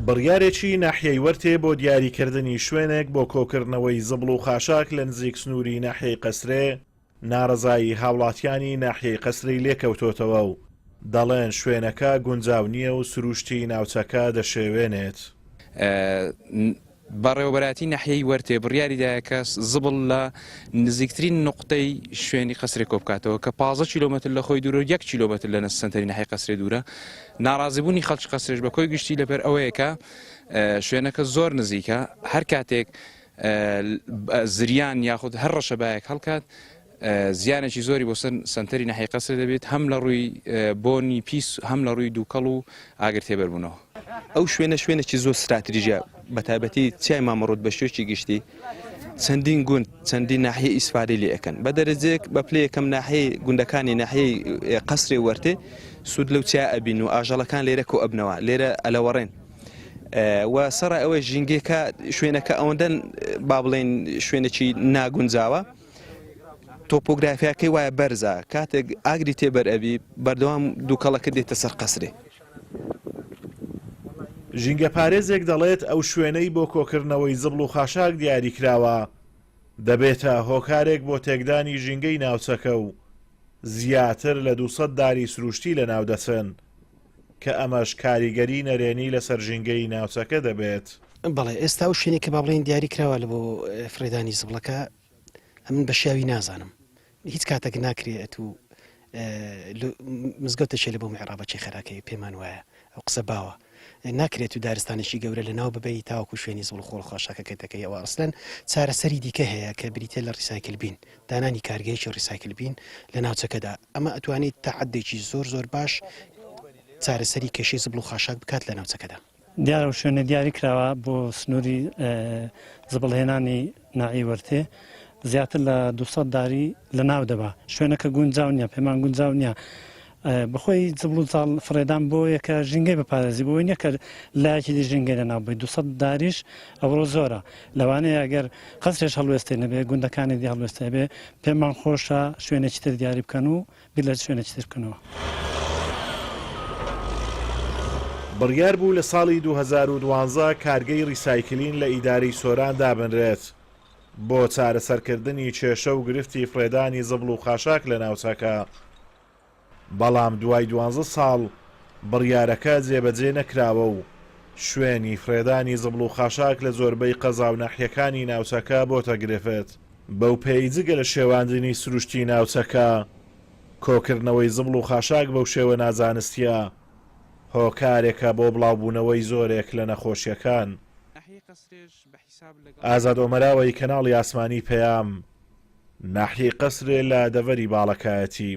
بڕیارێکی ناحیەی وەرتێ بۆ دیاریکردنی شوێنێک بۆ کۆکردنەوەی زبڵ و خاشاک لە نزیک سنووری ناحیەی قەسرێ، ناڕەزایی هاوڵاتیانی ناحیەی قەسرێی لێکەوتۆتەوە و دەڵێن شوێنەکە گونجاو نییە و سرووشتی ناوچەکە دەشێوێنێت. بەڕێوەبەرایەتی ناحیەی وەرتێ بڕیاریدایە کە زبڵ لە نزیکترین نوقتەی شوێنی قەسرێ کۆبکاتەوە کە 15 کیلۆمەتر لە خۆی دوورە و یەک کیلۆمەتر لە سەنتەری ناحیەی قەسرێ دوورە. ناڕازیبوونی خەڵکی قەسرێش بە کۆی گشتی لەبەر ئەوەیە کە شوێنەکە زۆر نزیکە، هەر کاتێک زریان یاخود هەر ڕەشەبایەک هەڵکات زیانێکی زۆری بۆ سەر سەنتەری ناحیەی قەسرێ دەبێت هەم لە ڕووی بۆنی پیس هەم لە ڕووی دووکەڵ و ئاگر تێبەربوونەوە. ئەو شوێنە شوێنێکی زۆر ستراتیژیە بە تایبەتی چیای مامەڕوت بە شێوەیەکی گشتی چەندین گوند چەندین ناحیە ئیسفادەی لێ ئەکەن بە دەرەجەیەک بە پلەی یەکەم ناحیەی گوندەکانی ناحیەی قەسرێ وەرتێ سوود لەو چیا ئەبین و ئاژەڵەکان لێرە کۆ ئەبنەوە لێرە ئەلەوەڕێن و سەرای ئەوەی ژینگەکە شوێنەکە ئەوەندە با بڵێن شوێنێکی ناگونجاوە تۆپۆگرافیاکەی وایە بەرزە کاتێک ئاگری تێبەر ئەبی بەردەوام دووکەڵەکە دێتە سەر قەسرێ. ژینگەپارێزێک دەڵێت ئەو شوێنەی بۆ کۆکردنەوەی زبڵ و خاشاک دیاریکراوە دەبێتە هۆکارێک بۆ تێکدانی ژینگەی ناوچەکە و زیاتر لە 200 داری سروشتی لەناودەچن کە ئەمەش کاریگەری نەرێنی لەسەر ژینگەی ناوچەکە دەبێت. بەڵێ ئێستا ئەو شوێنەی کە با بڵێین دیاری کراوە لە بۆ فڕێدانی زبڵەکە ئەمن بە شیاوی نازانم هیچ کاتێک ناکرێ ئەتوو مزگەوتەچێ لە بۆ میعرابەچی خەراکەی پێمان وایە ئەو قسە باوە ناکرێت و دارستانێکی گەورە لە ناو ببەی تاوەکو شوێنی زبڵ خۆڵ خاشاکەکە دەکەی ئەوە ئەسلەن چارەسەری دیکە هەیە کە بریتە لە recycle bin دانانی کارگەیەکی recycle bin لە ناوچەکەدا ئەمە ئەتوانێت تا حدێکی زۆر زۆر باش چارەسەری کێشەی زبڵ و خاشاک بکات لە ناوچەکەدا. دیارە و شوێنە دیاری کراوە بۆ سنووری زبڵهێنانی ناحیەی وەرتێ زیاتر لە 200 داری لە ناو دەبا شوێنەکە گونجاو نییە پێمان گونجاو نییە بەخۆی زبڵ و زاڵ فڕێدان بۆ یەکە ژینگەی بپارێزی بۆی نییە کە لایەکی دی ژینگەی لە ناو بی 200 داریش ئەوڕۆ زۆرە لەوانەیە ئەگەر قەسرێش هەڵوێستەی نەبێ گوندەکانی دی هەڵوێستە بێ پێمان خۆشە شوێنێکی تر دیاری بکەن و بیر لە شوێنێکی تر بکەنەوە. بڕیار بوو لە ساڵی 2012 کارگەی recycling لە ئیدارەی سۆران دابنرێت بۆ چارەسەرکردنی کێشە و گرفتی فڕێدانی زبڵ و خاشاک لە ناوچەکە، بەڵام دوای دوانزە ساڵ بڕیارەکە جێبەجێ نەکراوە و شوێنی فڕێدانی زبڵ و خاشاک لە زۆربەی قەزا و ناحیەکانی ناوچەکە بۆتە گرفت. بەوپێیەی جگە لە شێواندنی سروشتی ناوچەکە، کۆکردنەوەی زبڵ و خاشاک بەو شێوە نازانستییە هۆکارێکە بۆ بڵاوبوونەوەی زۆرێک لە نەخۆشییەکان. ئازاد ئۆمەراوەی کەناڵی ئاسمانی پەیام، ناحیەی قەسرێ لە دەڤەری باڵەکایەتی.